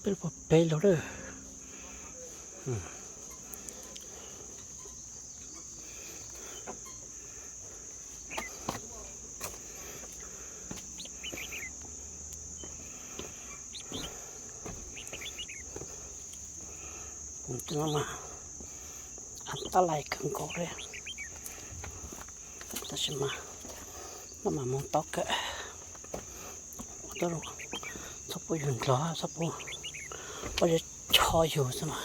Peb lub pog peb lub lawm. Kuv no mas an ta lais kawg nkaus li, tab sis mas no mas moog tau kawg. Ua tau zoo, txhob pub yug ntog, txhob pub pob zeb cho yug xwb mas.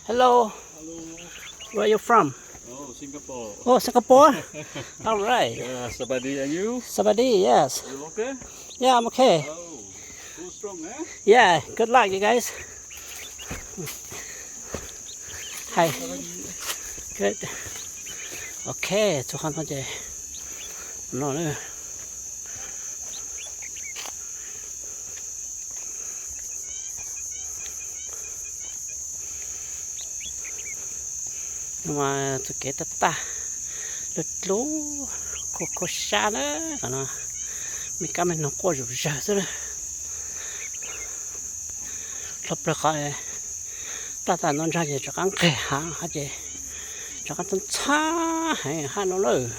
Hello. Hello. Where are you from? Oh, Singapore. Oh, Singapore. All right. Yeah, สบายดี and you? สบายดี yes. You okay? Yeah, I'm okay. Oh, go strong, eh? Yeah, good luck, you guys. Hi. Good. Ok, txug qhov no ces no na. No mas txug kev tag tag, lug dlub, khuv khuv sab na, qhov no me kab me noog quaj zom zaws xwb na. Hlob plawg qhov plaj tag no ntag ces rov qab nqeg hav ces rov qab txhab txhab heev hab no lawm.